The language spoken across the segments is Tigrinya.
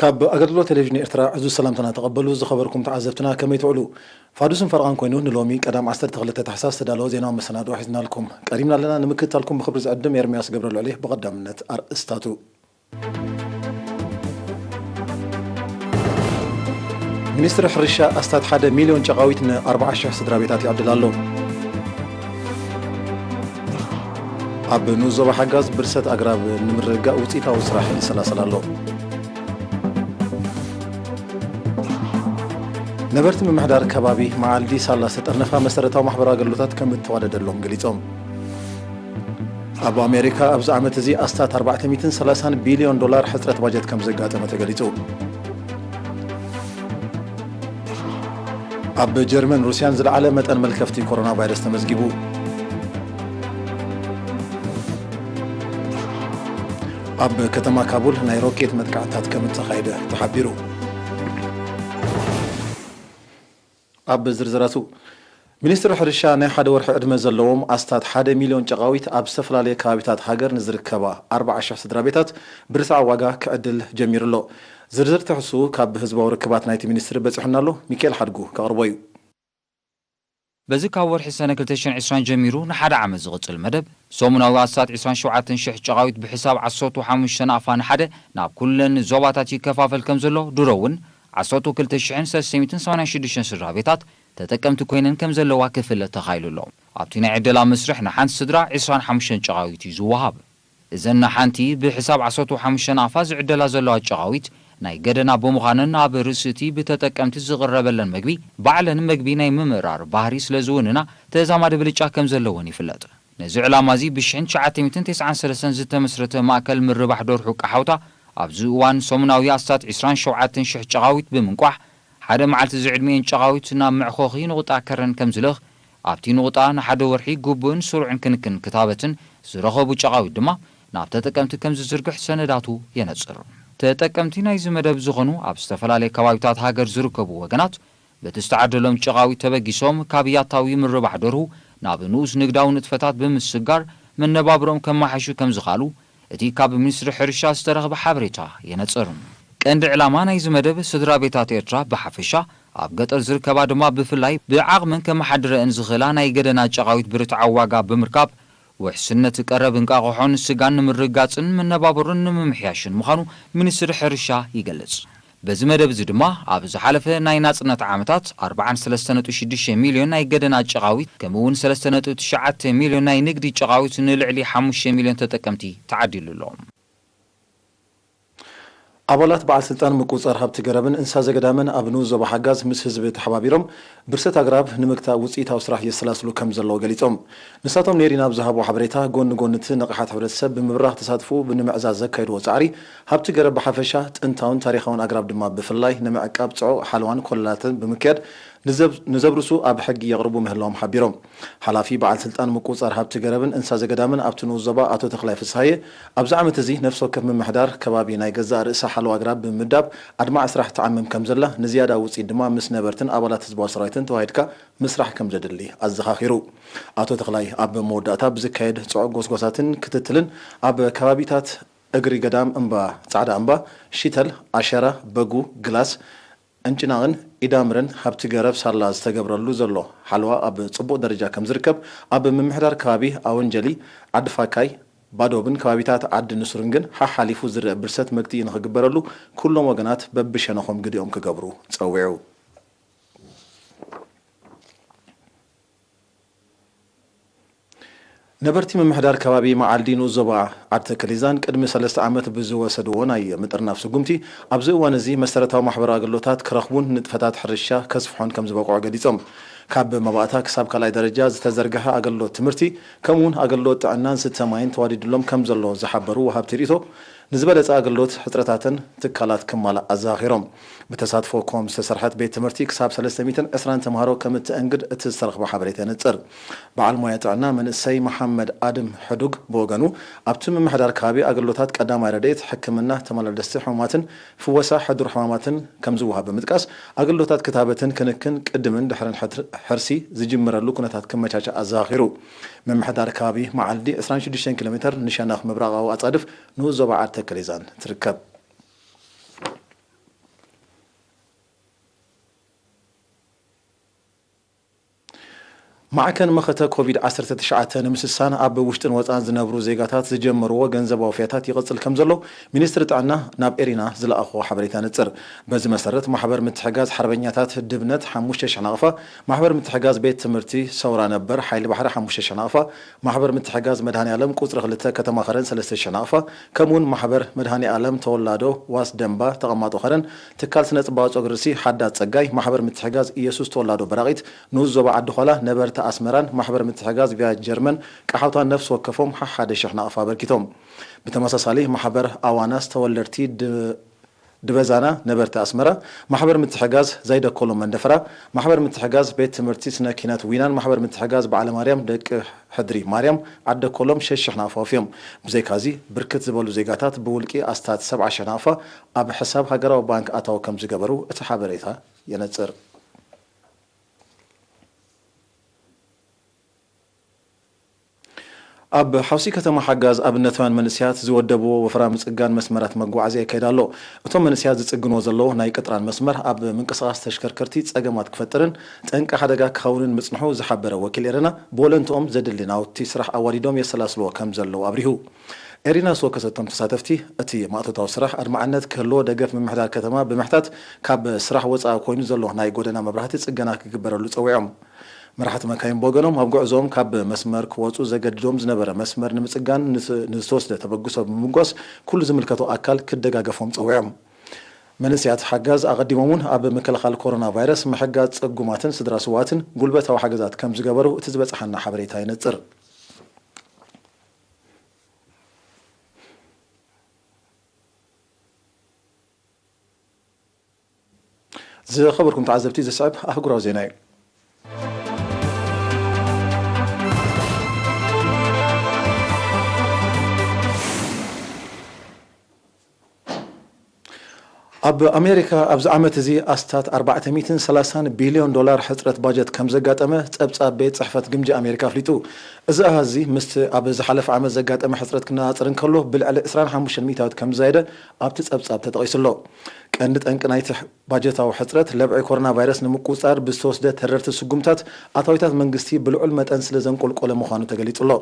ካብ ኣገልግሎት ቴሌቪዥን ኤርትራ ዕዙዝ ሰላምታና ተቐበሉ። ዝኸበርኩም ተዓዘብትና ከመይ ትውዕሉ? ፋዱስን ፈረቓን ኮይኑ ንሎሚ ቀዳም ዓሰርተ ክልተ ታሕሳስ ዝተዳለወ ዜናዊ መሰናድኦ ሒዝናልኩም ቀሪብና ኣለና። ንምክትታልኩም ብኽብሪ ዝዕድም ኤርምያስ ገብረልዑል እየ። ብቐዳምነት ኣርእስታቱ። ሚኒስትሪ ሕርሻ ኣስታት ሓደ ሚልዮን ጨቓዊት ን ኣርብዓ ሽሕ ስድራ ቤታት ይዕድል ኣሎ። ኣብ ንኡስ ዞባ ሓጋዝ ብርሰት ኣግራብ ንምርግጋእ ውፅኢታዊ ስራሕ ይሰላሰል ኣሎ። ነበርቲ ምምሕዳር ከባቢ መዓልዲ ሳላ ዝተጠርነፋ መሰረታዊ ማሕበራዊ ኣገልግሎታት ከም እተዋደደሎም ገሊጾም። ኣብ ኣሜሪካ ኣብዚ ዓመት እዚ ኣስታት ኣርባዕተ ሚእትን ሰላሳን ቢልዮን ዶላር ሕጽረት ባጀት ከም ዘጋጠመ ተገሊጹ። ኣብ ጀርመን ሩስያን ዝለዓለ መጠን መልከፍቲ ኮሮና ቫይረስ ተመዝጊቡ። ኣብ ከተማ ካቡል ናይ ሮኬት መጥቃዕትታት ከም እተኻየደ ተሓቢሩ። ኣብ ዝርዝራቱ፣ ሚኒስትሪ ሕርሻ ናይ ሓደ ወርሒ ዕድመ ዘለዎም ኣስታት ሓደ ሚልዮን ጨቓዊት ኣብ ዝተፈላለየ ከባቢታት ሃገር ንዝርከባ ኣርብዓ ሽሕ ስድራ ቤታት ብርትዓዊ ዋጋ ክዕድል ጀሚሩ ኣሎ። ዝርዝር ትሕዝትኡ ካብ ህዝባዊ ርክባት ናይቲ ሚኒስትሪ በጺሑና ኣሎ። ሚካኤል ሓድጉ ከቕርቦ እዩ። በዚ ካብ ወርሒ ሰነ ክልተ ሽሕን ዕስራን ጀሚሩ ንሓደ ዓመት ዝቕጽል መደብ፣ ሰሙናዊ ኣስታት ዕስራን ሸውዓተን ሽሕ ጨቓዊት ብሕሳብ ዓሰርተ ሓሙሽተ ናቕፋ ንሓደ ናብ ኩለን ዞባታት ይከፋፈል ከም ዘሎ፣ ድሮ እውን ዓሰርተ ክልተ ሽሕን ሰለስተ ሚእትን ሰማንያን ሽዱሽተን ስድራ ቤታት ተጠቀምቲ ኮይነን ከም ዘለዋ ክፍለጥ ተኻኢሉ ኣሎ። ኣብቲ ናይ ዕደላ መስርሕ ንሓንቲ ስድራ ዕስራን ሓሙሽተን ጨቓዊት እዩ ዝወሃብ። እዘን ንሓንቲ ብሕሳብ ዓሰርተ ሓሙሽተ ናቕፋ ዝዕደላ ዘለዋ ጨቓዊት ናይ ገደና ብምዃነን፣ ኣብ ርእሲ እቲ ብተጠቀምቲ ዝቕረበለን መግቢ ባዕለን መግቢ ናይ ምምእራር ባህሪ ስለ ዝውንና፣ ተዛማዲ ብልጫ ከም ዘለወን ይፍለጥ። ነዚ ዕላማ እዚ ብሽሕን ትሽዓተ ሚእትን ተስዓን ሰለስተን ዝተመስረተ ማእከል ምርባሕ ደርሑ ቃሓውታ፣ ኣብዚ እዋን ሰሙናዊ ኣስታት ዕስራን ሸውዓተን ሽሕ ጨቓዊት ብምንቋሕ፣ ሓደ መዓልቲ ዝዕድሚኤን ጨቓዊት ናብ መዕኾኺ ንቑጣ ከረን ከም ዝልእኽ፣ ኣብቲ ንቑጣ ንሓደ ወርሒ ግቡእን ስሩዕን ክንክን ክታበትን ዝረኸቡ ጨቓዊት ድማ ናብ ተጠቀምቲ ከም ዝዝርግሕ ሰነዳቱ የነጽር። ተጠቀምቲ ናይዚ መደብ ዝኾኑ ኣብ ዝተፈላለየ ከባቢታት ሃገር ዝርከቡ ወገናት፣ በቲ ዝተዓደሎም ጨቓዊት ተበጊሶም ካብ ያታዊ ምርባሕ ደርሁ ናብ ንኡስ ንግዳዊ ንጥፈታት ብምስጋር መነባብሮኦም ከመሓሹ ከም ዝኽኣሉ እቲ ካብ ሚኒስትሪ ሕርሻ ዝተረኽበ ሓበሬታ የነጽር። ቀንዲ ዕላማ ናይዚ መደብ ስድራ ቤታት ኤርትራ ብሓፈሻ፣ ኣብ ገጠር ዝርከባ ድማ ብፍላይ ብዓቕመን ከመሓድረአን ዝኽእላ ናይ ገደና ጨቓዊት ብርትዓዊ ዋጋ ብምርካብ፣ ውሕስነት ቀረብ እንቃቑሖን ስጋን ንምርግጋጽን መነባብሮን ንምምሕያሽን ምዃኑ ሚኒስትሪ ሕርሻ ይገልጽ። በዚ መደብ እዚ ድማ ኣብ ዝሓለፈ ናይ ናጽነት ዓመታት ኣርብዓን ሰለስተ ነጥቢ ሽዱሽተ ሚልዮን ናይ ገደና ጨቓዊት፣ ከምኡ እውን ሰለስተ ነጥቢ ትሽዓተ ሚልዮን ናይ ንግዲ ጨቓዊት ንልዕሊ ሓሙሽተ ሚልዮን ተጠቀምቲ ተዓዲሉ ኣሎ። ኣባላት በዓል ስልጣን ምቁጽጻር ሃብቲ ገረብን እንስሳ ዘገዳምን ኣብ ንኡስ ዞባ ሓጋዝ ምስ ህዝቢ ተሓባቢሮም ብርሰት ኣግራብ ንምግታእ ውጽኢታዊ ስራሕ የሰላስሉ ከም ዘለዉ ገሊጾም። ንሳቶም ነይሪና ኣብ ዝሃብዎ ሓበሬታ፣ ጎኒ ጎኒ እቲ ንቕሓት ሕብረተሰብ ብምብራኽ ተሳትፎኡ ብምዕዛዝ ዘካየድዎ ጻዕሪ፣ ሃብቲ ገረብ ብሓፈሻ፣ ጥንታውን ታሪኻውን ኣግራብ ድማ ብፍላይ ንምዕቃብ ጽዑቕ ሓለዋን ኮለላትን ብምክያድ ንዘብ-፣ ንዘብርሱ ኣብ ሕጊ የቕርቡ ምህላዎም ሓቢሮም። ሓላፊ በዓል ስልጣን ምቁጽጻር ሃብቲ ገረብን እንስሳ ዘገዳምን ኣብቲ ንኡስ ዞባ ኣቶ ተኽላይ ፍስሃየ፣ ኣብዚ ዓመት እዚ ነፍሲ ወከፍ ምምሕዳር ከባቢ ናይ ገዛእ ርእሳ ሓለዋ ኣግራብ ብምምዳብ ኣድማዒ ስራሕ ትዓምም ከም ዘላ፣ ንዝያዳ ውጽኢት ድማ ምስ ነበርትን ኣባላት ህዝባዊ ሰራዊትን ተዋሂድካ ምስራሕ ከም ዘድሊ ኣዘኻኺሩ። ኣቶ ተኽላይ ኣብ መወዳእታ ብዝካየድ ጽዑቕ ጎስጓሳትን ክትትልን ኣብ ከባቢታት እግሪ ገዳም እምባ ጻዕዳ እምባ፣ ሺተል፣ ኣሸራ፣ በጉ፣ ግላስ፣ እንጭናቕን ኢዳምርን ሃብቲ ገረብ ሳላ ዝተገብረሉ ዘሎ ሓለዋ ኣብ ጽቡቕ ደረጃ ከም ዝርከብ፣ ኣብ ምምሕዳር ከባቢ ኣወንጀሊ፣ ዓዲ ፋካይ፣ ባዶብን ከባቢታት ዓዲ ንስሩን ግን ሓሓሊፉ ዝረአ ብርሰት መግትኢ ንኽግበረሉ ኩሎም ወገናት በብሸነኾም ግዲኦም ክገብሩ ጸዊዑ። ነበርቲ ምምሕዳር ከባቢ መዓልዲ ንኡስ ዞባ ዓዲ ተከሊዛን ቅድሚ ሰለስተ ዓመት ብዝወሰድዎ ናይ ምጥርናፍ ስጉምቲ፣ ኣብዚ እዋን እዚ መሰረታዊ ማሕበራዊ ኣገልግሎታት ክረኽቡን ንጥፈታት ሕርሻ ከስፍሖን ከም ዝበቕዑ ገሊጾም። ካብ መባእታ ክሳብ ካልኣይ ደረጃ ዝተዘርግሐ ኣገልግሎት ትምህርቲ፣ ከምኡ'ውን ኣገልግሎት ጥዕናን ዝስተ ማይን ተዋዲድሎም ከም ዘሎ ዝሓበሩ ወሃብቲ ርእይቶ፣ ንዝበለጸ ኣገልግሎት ሕጽረታተን ትካላት ክማላእ ኣዘኻኺሮም። ብተሳትፎ ኮም ዝተሰርሐት ቤት ትምህርቲ ክሳብ ሰለስተ ሚእትን ዕስራን ተምሃሮ ከም እተእንግድ እቲ ዝተረኽበ ሓበሬታ የነጽር። በዓል ሞያ ጥዕና መንእሰይ መሓመድ ኣድም ሕዱግ ብወገኑ፣ ኣብቲ ምምሕዳር ከባቢ ኣገልግሎታት ቀዳማይ ረድኤት፣ ሕክምና ተመላለስቲ ሕሙማትን ፍወሳ ሕዱር ሕማማትን ከም ዝወሃብ ብምጥቃስ፣ ኣገልግሎታት ክታበትን ክንክን ቅድምን ድሕርን ሕትር-፣ ሕርሲ ዝጅምረሉ ኩነታት ክመቻቻእ ኣዘኻኺሩ። ምምሕዳር ከባቢ መዓልዲ ዕስራን ሽዱሽተን ኪሎ ሜተር ንሸነኽ ምብራቓዊ ኣጻድፍ ንኡስ ዞባ ዓዲ ተከሊዛን ትርከብ። ማዕከን መኸተ ኮቪድ ዓሰርተ ትሽዓተ ንምስሳን ኣብ ውሽጥን ወፃን ዝነብሩ ዜጋታት ዝጀመርዎ ገንዘባዊ ፍያታት ይቕፅል ከም ዘሎ ሚኒስትሪ ጥዕና ናብ ኤሪና ዝለኣኽዎ ሓበሬታ ነፅር። በዚ መሰረት ማሕበር ምትሕጋዝ ሓርበኛታት ድብነት ሓሙሽተ ሽሕ ናቕፋ፣ ማሕበር ምትሕጋዝ ቤት ትምህርቲ ሰውራ ነበር ሓይሊ ባሕሪ ሓሙሽተ ሽሕ ናቕፋ፣ ማሕበር ምትሕጋዝ መድሃኔ ዓለም ቁፅሪ ክልተ ከተማ ኸረን ሰለስተ ሽሕ ናቕፋ፣ ከምኡውን ማሕበር መድሃኔ ዓለም ተወላዶ ዋስ ደንባ ተቐማጦ ኸረን፣ ትካል ስነ ፅባቐ ጸጉሪ ርእሲ ሓዳት ጸጋይ፣ ማሕበር ምትሕጋዝ ኢየሱስ ተወላዶ በራቒት፣ ንኡስ ዞባ ዓዲ ዃላ፣ ነበርቲ ኣስመራን ማሕበር ምትሕጋዝ ቪያጅ ጀርመን ቀሓውታ ነፍሲ ወከፎም ሓሓደ ሽሕ ናቕፋ ኣበርኪቶም። ብተመሳሳሊ ማሕበር ኣዋናስ ተወለድቲ ድ-፣ ድበዛና ነበርቲ ኣስመራ፣ ማሕበር ምትሕጋዝ ዛይደኮሎም መንደፈራ፣ ማሕበር ምትሕጋዝ ቤት ትምህርቲ ስነ ኪነት ዊናን ማሕበር ምትሕጋዝ በዓለ ማርያም ደቂ ሕድሪ ማርያም ዓደኮሎም ሸሽሕ ናቕፋ ኣውፊዮም። ብዘይካዚ ብርክት ዝበሉ ዜጋታት ብውልቂ ኣስታት ሰብዓ ሽሕ ናቕፋ ኣብ ሕሳብ ሃገራዊ ባንክ ኣታዊ ከም ዝገበሩ እቲ ሓበሬታ የነጽር። ኣብ ሓውሲ ከተማ ሓጋዝ ኣብነታውያን መንእሰያት ዝወደብዎ ወፍራ ምጽጋን መስመራት መጓዓዝያ ይካየድ ኣሎ። እቶም መንእሰያት ዝጽግንዎ ዘለዉ ናይ ቅጥራን መስመር ኣብ ምንቅስቓስ ተሽከርከርቲ ጸገማት ክፈጥርን ጠንቂ ሓደጋ ክኸውንን ምጽንሑ ዝሓበረ ወኪል ኤረና፣ ብወለንትኦም ዘድሊ ናውቲ ስራሕ ኣዋዲዶም የሰላስልዎ ከም ዘለዉ ኣብሪሁ። ኤሪና ዝወከሰቶም ተሳተፍቲ፣ እቲ ማእቶታዊ ስራሕ ኣድማዕነት ክህልዎ ደገፍ ምምሕዳር ከተማ ብምሕታት፣ ካብ ስራሕ ወጻኢ ኮይኑ ዘሎ ናይ ጎደና መብራህቲ ጽገና ክግበረሉ ጸዊዖም። መራሕቲ መካይን ብወገኖም፣ ኣብ ጉዕዞኦም ካብ መስመር ክወጹ ዘገድዶም ዝነበረ መስመር ንምጽጋን ንስ-፣ ንዝተወስደ ተበግሶ ብምምጓስ፣ ኩሉ ዝምልከቶ ኣካል ክደጋገፎም ጸዊዖም። መንእሰያት ሓጋዝ ኣቐዲሞም እውን ኣብ ምክልኻል ኮሮና ቫይረስ ምሕጋዝ ጽጉማትን ስድራ ስውኣትን ጉልበታዊ ሓገዛት ከም ዝገበሩ እቲ ዝበጽሓና ሓበሬታ የነጽር። ዝኸበርኩም ተዓዘብቲ፣ ዝስዕብ ኣህጉራዊ ዜና እዩ። ኣብ ኣሜሪካ ኣብዚ ዓመት እዚ ኣስታት ኣርባዕተ ሚእትን ሰላሳን ቢልዮን ዶላር ሕጽረት ባጀት ከም ዘጋጠመ ጸብጻብ ቤት ጽሕፈት ግምጃ ኣሜሪካ ኣፍሊጡ። እዚ ኣሃዝ እዚ ምስቲ ኣብ ዝሓለፈ ዓመት ዘጋጠመ ሕጽረት ክነጻጸር እንከሎ ብልዕሊ ዕስራን ሓሙሽተን ሚእታዊት ከም ዝዛየደ ኣብቲ ጸብጻብ ተጠቒሱ ኣሎ። ቀንዲ ጠንቂ ናይቲ ባጀታዊ ሕጽረት ለብዒ ኮሮና ቫይረስ ንምቁጽጻር ብዝተወስደ ተረርቲ ስጉምታት ኣታዊታት መንግስቲ ብልዑል መጠን ስለ ዘንቆልቆለ ምዃኑ ተገሊጹ ኣሎ።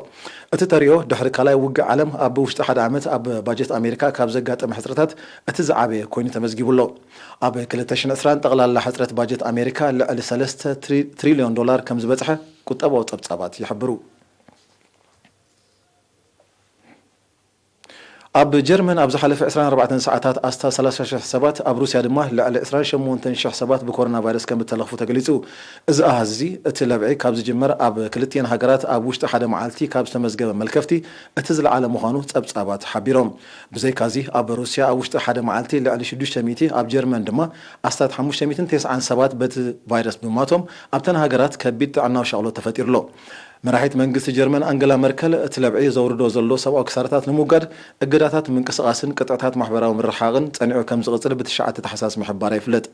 እቲ ተርእዮ ድሕሪ ካልኣይ ውግእ ዓለም ኣብ ውሽጢ ሓደ ዓመት ኣብ ባጀት ኣሜሪካ ካብ ዘጋጠመ ሕጽረታት እቲ ዝዓበየ ኮይኑ ተመዝጊቡ ኣሎ። ኣብ ክልተ ሽሕን ዕስራን ጠቕላላ ሕጽረት ባጀት ኣሜሪካ ልዕሊ ሰለስተ ትሪ-፣ ትሪልዮን ዶላር ከም ዝበጽሐ ቁጠባዊ ጸብጻባት ይሕብሩ። ኣብ ጀርመን ኣብ ዝሓለፈ ዕስራን ኣርባዕተን ሰዓታት ኣስታት ሰላሳ ሽሕ ሰባት፣ ኣብ ሩስያ ድማ ልዕሊ ዕስራን ሸሞንተን ሽሕ ሰባት ብኮሮና ቫይረስ ከም እተለኽፉ ተገሊጹ። እዚ ኣሃዝ እዚ፣ እቲ ለብዒ ካብ ዝጅመር ኣብ ክልቲኤን ሃገራት ኣብ ውሽጢ ሓደ መዓልቲ ካብ ዝተመዝገበ መልከፍቲ እቲ ዝለዓለ ምዃኑ ጸብጻባት ሓቢሮም። ብዘይካዚ፣ ኣብ ሩስያ ኣብ ውሽጢ ሓደ መዓልቲ ልዕሊ ሽዱሽተ ሚእቲ፣ ኣብ ጀርመን ድማ ኣስታት ሓሙሽተ ሚእትን ተስዓን ሰባት በቲ ቫይረስ ብማቶም፣ ኣብተን ሃገራት ከቢድ ጥዕናዊ ሻቕሎት ተፈጢሩ ኣሎ። መራሒት መንግስቲ ጀርመን ኣንገላ መርከል፣ እቲ ለብዒ ዘውርዶ ዘሎ ሰብኣዊ ክሳራታት ንምውጋድ፣ እገዳታት ምንቅስቓስን ቅጥዕታት ማሕበራዊ ምርሕሓቕን ጸኒዑ ከም ዝቕጽል ብትሽዓተ ታሕሳስ ምሕባራ ይፍለጥ።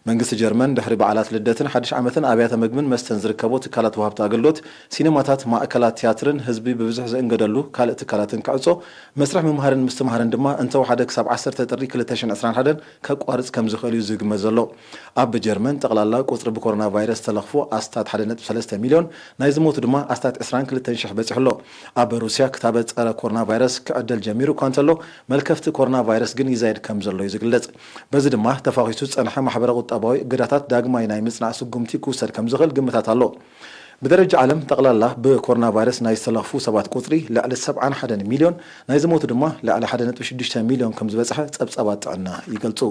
መንግስቲ ጀርመን፣ ድሕሪ በዓላት ልደትን ሓድሽ ዓመትን ኣብያተ መግብን መስተን ዝርከቦ ትካላት ወሃብቲ ኣገልግሎት፣ ሲነማታት፣ ማእከላት ትያትርን ህዝቢ ብብዝሒ ዝእንገደሉ ካልእ ትካላትን ክዕጾ፣ መስርሕ ምምሃርን ምስትምሃርን ድማ እንተወሓደ ክሳብ ዓሰርተ ጥሪ ክልተ ሽሕን ዕስራን ሓደን ከቋርጽ ከም ዝኽእል እዩ ዝግመት ዘሎ። ኣብ ጀርመን ጠቕላላ ቁጽሪ ብኮሮና ቫይረስ ዝተለኽፉ ኣስታት ሓደ ነጥቢ ሰለስተ ሚልዮን፣ ናይ ዝሞቱ ድማ ኣስታት ዕስራን ክልተን ሽሕ በጺሑ ኣሎ። ኣብ ሩስያ ክታበት ጸረ ኮሮና ቫይረስ ክዕደል ጀሚሩ እኳ እንተሎ፣ መልከፍቲ ኮሮና ቫይረስ ግን ይዛየድ ከም ዘሎ እዩ ዝግለጽ። በዚ ድማ ተፋኺሱ ዝጸንሐ ማሕበረ ቁጠባዊ እገዳታት ዳግማይ ናይ ምጽናዕ ስጉምቲ ክውሰድ ከም ዝኽእል ግምታት ኣሎ። ብደረጃ ዓለም ጠቕላላ ብኮሮና ቫይረስ ናይ ዝተለኽፉ ሰባት ቁጽሪ ልዕሊ ሰብዓን ሓደን ሚልዮን፣ ናይ ዝሞቱ ድማ ልዕሊ ሓደ ነጥቢ ሽዱሽተ ሚልዮን ከም ዝበጽሐ ጸብጻባት ጥዕና ይገልጹ።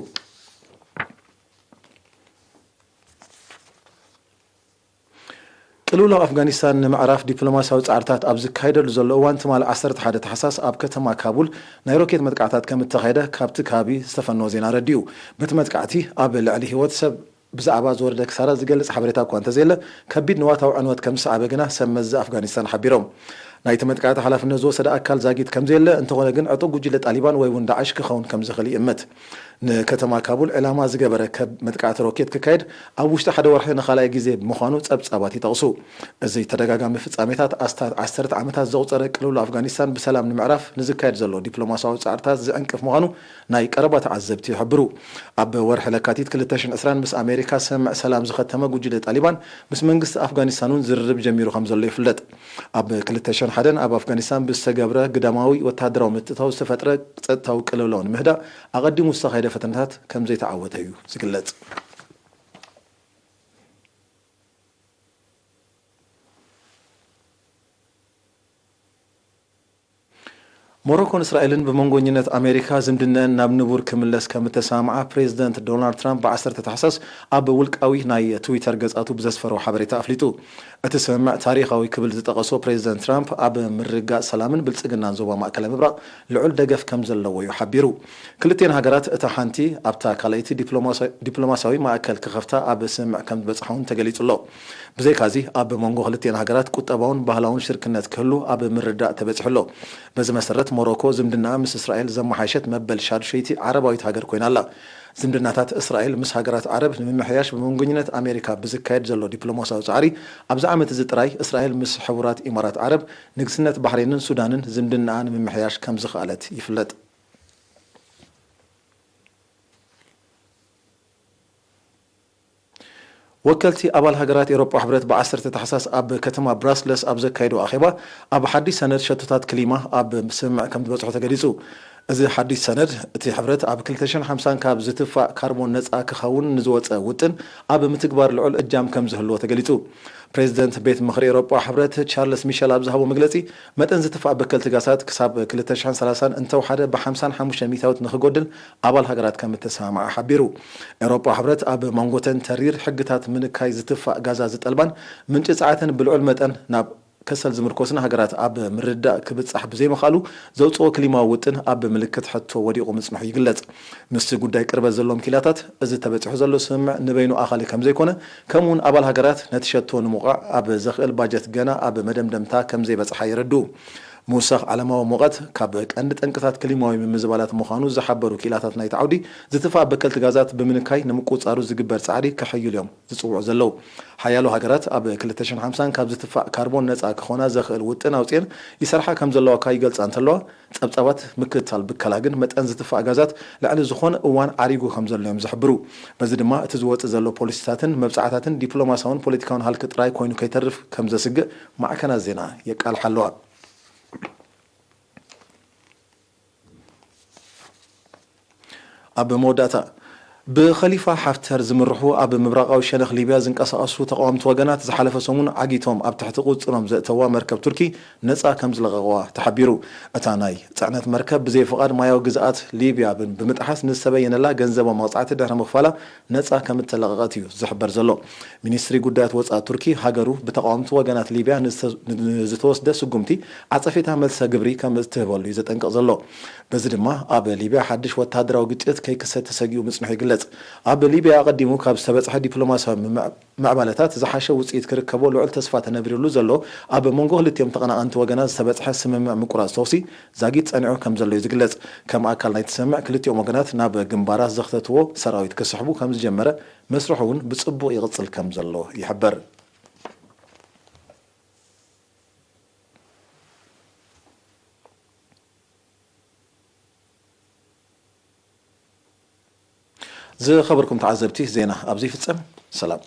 ቅልውላው ኣፍጋኒስታን ንምዕራፍ ዲፕሎማስያዊ ጻዕርታት ኣብ ዝካየደሉ ዘሎ እዋን፣ ትማሊ ዓሰርተ ሓደ ታሕሳስ ኣብ ከተማ ካቡል ናይ ሮኬት መጥቃዕታት ከም እተኻየደ ካብቲ ከባቢ ዝተፈነወ ዜና ኣረዲኡ። በቲ መጥቃዕቲ ኣብ ልዕሊ ህይወት ሰብ ብዛዕባ ዝወረደ ክሳራ ዝገልጽ ሓበሬታ እኳ እንተዘየለ፣ ከቢድ ንዋታዊ ዕንወት ከም ዝሰዓበ ግና ሰብ መዚ ኣፍጋኒስታን ሓቢሮም። ናይቲ መጥቃዕቲ ሓላፍነት ዝወሰደ ኣካል ዛጊት ከም ዘየለ፣ እንተኾነ ግን ዕጡቕ ጉጅለ ጣሊባን ወይ እውን ዳዕሽ ክኸውን ከም ዝኽእል ይእመት። ንከተማ ካቡል ዕላማ ዝገበረ ከብ መጥቃዕቲ ሮኬት ክካየድ ኣብ ውሽጢ ሓደ ወርሒ ንኻልኣይ ግዜ ብምዃኑ ጸብጻባት ይጠቕሱ። እዚ ተደጋጋሚ ፍጻሜታት ኣስታት ዓሰርተ ዓመታት ዘቑጸረ ቅልውላው ኣፍጋኒስታን ብሰላም ንምዕራፍ ንዝካየድ ዘሎ ዲፕሎማስያዊ ጻዕርታት ዝዕንቅፍ ምዃኑ ናይ ቀረባ ተዓዘብቲ ይሕብሩ። ኣብ ወርሒ ለካቲት ክልተ ሽሕን ዕስራን ምስ ኣሜሪካ ስምምዕ ሰላም ዝኸተመ ጉጅለ ጣሊባን ምስ መንግስቲ ኣፍጋኒስታን እውን ዝርርብ ጀሚሩ ከም ዘሎ ይፍለጥ። ኣብ ክልተ ሽሕን ሓደን ኣብ ኣፍጋኒስታን ብዝተገብረ ግዳማዊ ወተሃደራዊ ምትእትታው ዝተፈጥረ ጸጥታዊ ቅልውላው ንምህዳእ ኣቐዲሙ ዝተኻየደ ፈተነታት ከም ዘይተዓወተ እዩ ዝግለጽ። ሞሮኮን እስራኤልን ብመንጎኝነት ኣሜሪካ ዝምድነአን ናብ ንቡር ክምለስ ከም እተሰማምዓ ፕሬዚደንት ዶናልድ ትራምፕ ብ ዓሰርተ ታሕሳስ ኣብ ውልቃዊ ናይ ትዊተር ገጻቱ ብዘስፈሮ ሓበሬታ ኣፍሊጡ። እቲ ስምምዕ ታሪኻዊ ክብል ዝጠቐሶ ፕሬዚደንት ትራምፕ፣ ኣብ ምርግጋጽ ሰላምን ብልጽግናን ዞባ ማእከላይ ምብራቕ ልዑል ደገፍ ከም ዘለዎ እዩ ሓቢሩ። ክልቲኤን ሃገራት እታ ሓንቲ ኣብታ ካልኣይቲ ዲፕሎማሲ-፣ ዲፕሎማሲያዊ ማእከል ክኸፍታ ኣብ ስምምዕ ከም ዝበጽሓ እውን ተገሊጹ ኣሎ። ብዘይካዚ ኣብ መንጎ ክልቲኤን ሃገራት ቁጠባውን ባህላውን ሽርክነት ክህሉ ኣብ ምርዳእ ተበጺሑ ኣሎ። በዚ መሰረት ሞሮኮ ዝምድናኣ ምስ እስራኤል ዘመሓየሸት መበል ሻድሸይቲ ዓረባዊት ሃገር ኮይና ኣላ። ዝምድናታት እስራኤል ምስ ሃገራት ዓረብ ንምምሕያሽ ብመንጎኝነት ኣሜሪካ ብዝካየድ ዘሎ ዲፕሎማስያዊ ጻዕሪ ኣብዚ ዓመት እዚ ጥራይ እስራኤል ምስ ሕቡራት ኢማራት ዓረብ፣ ንግስነት ባሕሬንን ሱዳንን ዝምድናኣ ንምምሕያሽ ከም ዝኸኣለት ይፍለጥ። ወከልቲ ኣባል ሃገራት ኤውሮጳ ሕብረት ብ ዓሰርተ ታሕሳስ ኣብ ከተማ ብራስለስ ኣብ ዘካየዶ ኣኼባ ኣብ ሓድሽ ሰነድ ሸቶታት ክሊማ ኣብ ስምምዕ ከም ዝበጽሑ ተገሊጹ። እዚ ሓድሽ ሰነድ እቲ ሕብረት ኣብ ክልተ ሽሕን ሓምሳን ካብ ዝትፋእ ካርቦን ነጻ ክኸውን ንዝወጸ ውጥን ኣብ ምትግባር ልዑል እጃም ከም ዝህልዎ ተገሊጹ። ፕሬዚደንት ቤት ምኽሪ ኤውሮጳ ሕብረት ቻርልስ ሚሸል ኣብ ዝሃቦ መግለጺ፣ መጠን ዝትፋእ በከልቲ ጋሳት ክሳብ ክልተ ሽሕን ሰላሳን እንተወሓደ ብ ሓምሳን ሓሙሽተን ሚእታዊት ንኽጎድል ኣባል ሃገራት ከም እተሰማምዓ ሓቢሩ። ኤውሮጳ ሕብረት ኣብ መንጎተን ተሪር ሕግታት ምንካይ ዝትፋእ ጋዛ ዝጠልባን ምንጪ ጸዓተን ብልዑል መጠን ናብ ከሰል ዝምርኮስን ሃገራት ኣብ ምርዳእ ክብጻሕ ብዘይምኽኣሉ ዘውጽኦ ክሊማዊ ውጥን ኣብ ምልክት ሕቶ ወዲቑ ምጽንሑ ይግለጽ። ምስቲ ጉዳይ ቅርበት ዘለዎም ኪላታት፣ እዚ ተበጺሑ ዘሎ ስምምዕ ንበይኑ ኣኻሊ ከም ዘይኮነ፣ ከምኡውን ኣባል ሃገራት ነቲ ሸቶ ንምውቃዕ ኣብ ዘኽእል ባጀት ገና ኣብ መደምደምታ ከም ዘይበጽሓ የረድኡ። ምውሳኽ ዓለማዊ ሙቐት ካብ ቀንዲ ጠንቅታት ክሊማዊ ምምዝባላት ምዃኑ ዝሓበሩ ክኢላታት ናይቲ ዓውዲ፣ ዝትፋእ በከልቲ ጋዛት ብምንካይ ንምቁጽጻሩ ዝግበር ጻዕሪ ከሐይሉ እዮም ዝጽውዑ ዘለዉ። ሓያሎ ሃገራት ኣብ ክልተ ሽሕን ሓምሳን ካብ ዝትፋእ ካርቦን ነጻ ክኾና ዘኽእል ውጥን ኣውጺኤን ይሰርሓ ከም ዘለዋ እኳ ይገልጻ እንተለዋ፣ ጸብጻባት ምክትታል ብከላ ግን መጠን ዝትፋእ ጋዛት ልዕሊ ዝኾነ እዋን ዓሪጉ ከም ዘሎ እዮም ዝሕብሩ። በዚ ድማ እቲ ዝወጽእ ዘሎ ፖሊሲታትን መብጻዕታትን ዲፕሎማስያውን ፖለቲካውን ሃልኪ ጥራይ ኮይኑ ከይተርፍ ከም ዘስግእ ማዕከናት ዜና የቃልሓ ኣለዋ። ኣብ መወዳእታ፣ ብኸሊፋ ሓፍተር ዝምርሑ ኣብ ምብራቓዊ ሸነኽ ሊብያ ዝንቀሳቐሱ ተቓወምቲ ወገናት ዝሓለፈ ሰሙን ዓጊቶም ኣብ ትሕቲ ቁጽጽሮም ዘእተዋ መርከብ ቱርኪ ነጻ ከም ዝለቐቕዋ ተሓቢሩ። እታ ናይ ጽዕነት መርከብ ብዘይ ፍቓድ ማያዊ ግዝኣት ሊብያ ብ-፣ ብምጥሓስ ንዝተበየነላ ገንዘባዊ መቕጻዕቲ ድሕሪ ምኽፋላ ነጻ ከም እተለቐቐት እዩ ዝሕበር ዘሎ። ሚኒስትሪ ጉዳያት ወጻኢ ቱርኪ፣ ሃገሩ ብተቓወምቲ ወገናት ሊብያ ንዝተ-፣ ንዝተወስደ ስጉምቲ ዓጸፌታ መልሰ ግብሪ ከም እትህበሉ እዩ ዘጠንቅቕ ዘሎ። በዚ ድማ ኣብ ሊብያ ሓድሽ ወተሃደራዊ ግጭት ከይክሰት ተሰጊኡ ምጽንሑ ይግለጽ። ኣብ ሊብያ ኣቐዲሙ ካብ ዝተበጽሐ ዲፕሎማስያዊ ምምዕ-፣ ምዕባለታት ዝሓሸ ውጽኢት ክርከቦ ልዑል ተስፋ ተነቢሩሉ ዘሎ፣ ኣብ መንጎ ክልቲኦም ተቐናቐንቲ ወገናት ዝተበጽሐ ስምምዕ ምቁራጽ ተኹሲ ዛጊት ጸኒዑ ከም ዘሎ እዩ ዝግለጽ። ከም ኣካል ናይቲ ስምምዕ፣ ክልቲኦም ወገናት ናብ ግንባራት ዘኽተትዎ ሰራዊት ክስሕቡ ከም ዝጀመረ፣ መስርሑ እውን ብጽቡቕ ይቕጽል ከም ዘሎ ይሕበር። ዝኸበርኩም ተዓዘብቲ፣ ዜና ኣብዚ ይፍጸም። ሰላም።